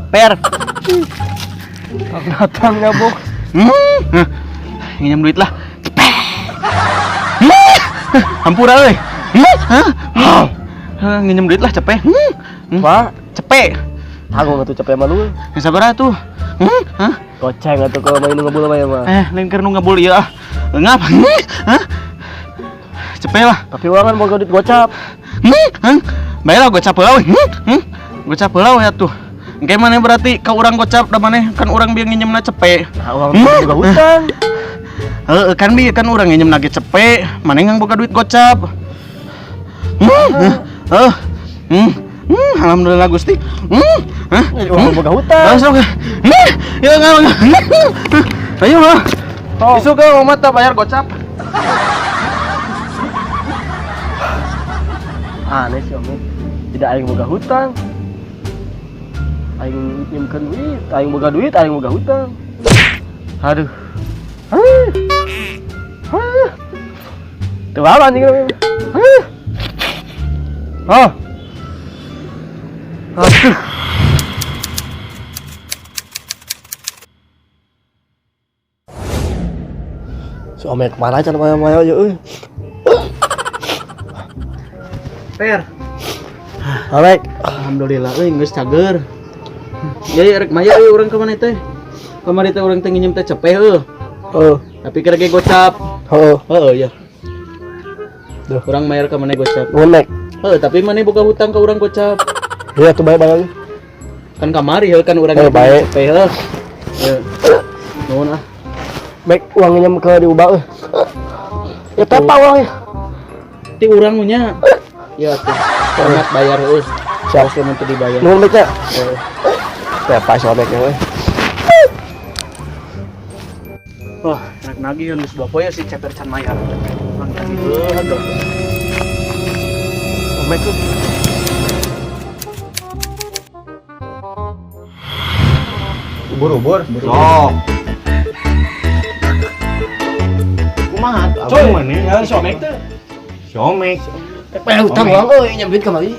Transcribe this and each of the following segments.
Per. Datang nyabok. Nginjem duit lah. Cepet. Hampura euy. Nginjem duit lah cepet. Pak, Cepet. tanggung atuh cepet mah lu. Yang sabar atuh. Hah? Goceng atuh kalau main ngebul mah ya mah. Lain keur nu ngebul ieu ah. Ngap. Hah? Cepet lah. Tapi urang kan boga duit gocap. Baiklah gocap heula we. Gocap heula we atuh. Engke maneh berarti ka urang gocap da maneh kan urang bieu nginjemna cepet. Nah, urang juga hutang. Heeh, kan bieu kan urang nginjem ge cepet, maneh ngang boga duit gocap. Heuh. Alhamdulillah Gusti. Hah? Urang boga hutang. Sok. Ya ngang. Ayo lah. Isuk ke omat bayar gocap. Aneh sih Om. Tidak aing boga hutang. Aing nyimkeun duit, aing boga duit, aing boga hutang. Aduh. Hah. Tuh apa anjing ini? Hah. Oh. Aduh. Si Omek kemana aja maya-maya ya euy. Per. Omek. Alhamdulillah euy geus cager. Ya rek maya euy urang ka mana teh? Kamari teh urang teh nginjem teh cepeh euy. Heeh. Tapi kira ge gocap. Heeh. Heeh ya. Duh. Urang mayar ka maneh gocap. Nuhun Mek. Heeh, tapi maneh boga hutang ka urang gocap. Iya tuh bae-bae. Kan kamari heuh kan urang Eh, bae. cepeh heuh. Heuh. Nuhun ah. Mek uang nginjem ke diubah euy. Ya tepa uangnya. Ti urang nya. Ya tuh. Selamat bayar heuh. Siap. Harus lamun teu dibayar. Nuhun Mek nya. Heeh. Tepa si Omeknya euy. Wah, rek nagih geus 2 poe si ceper can mayar. Mang tadi heuh aduh. Omek tuh. Ubur-ubur. Sok. Kumaha? Coy, maneh? ya si Omek tuh. Si Omek. Bayar hutang Omek. urang euy nyam duit kamari.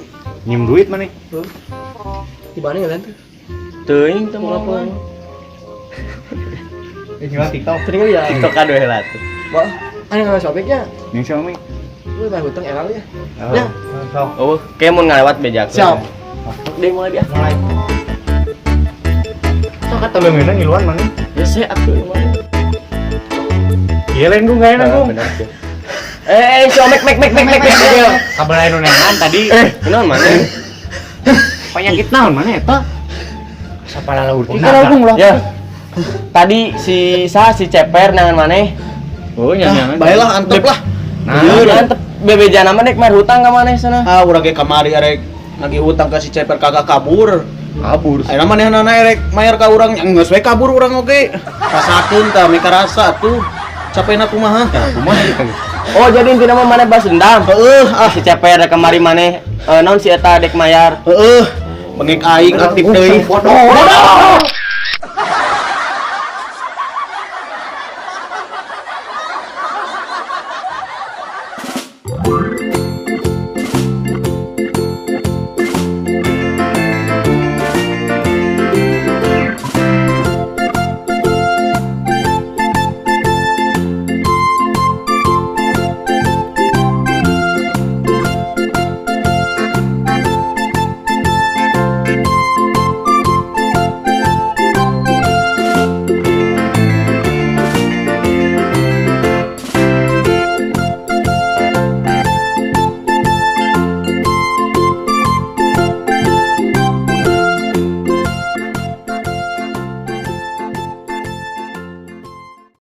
Nyim duit maneh. Di mana ngalian tuh? Teuing teu mau. Nyual TikTok. Tadi kali ya. TikTok aduh heula tuh. Wah, aneh nggak si Omeknya. Yang si Omek. Lu bayar hutang erang ya. Oh, Ya. Sok. Oh, kayak mun ngalewat bejakeun. Siap. Deh mulai dia. Mulai. Sok kata leungeunna ngiluan maneh. Ya sih atuh emang. Ieu lain gung gaena gung. Bener sih. Si Omek mek mek mek mek mek. Kabar anu neangan tadi. Kunaon maneh? Penyakit naon maneh eta? Sapala laur Kira gung lah. Ya. Tadi si sa si Ceper nangan maneh. Oh, nya nyangan. Bae lah antep lah. Nah, Nah, antep bebejana mah dek mayar hutang ka maneh sana. Ah, urang ge kamari arek nagih hutang ka si Ceper kagak kabur. Kabur. Ayeuna manehna erek mayar ka urang geus we kabur urang oge. Rasakeun tah mika rasa tuh. Capena kumaha? Kumaha kita? Oh, jadi intina mah maneh balas dendam. Heeh, ah Si Ceper rek kamari maneh naon si eta dek mayar. heeh. Bengek aing aktif deui. Bodoh. Bodoh.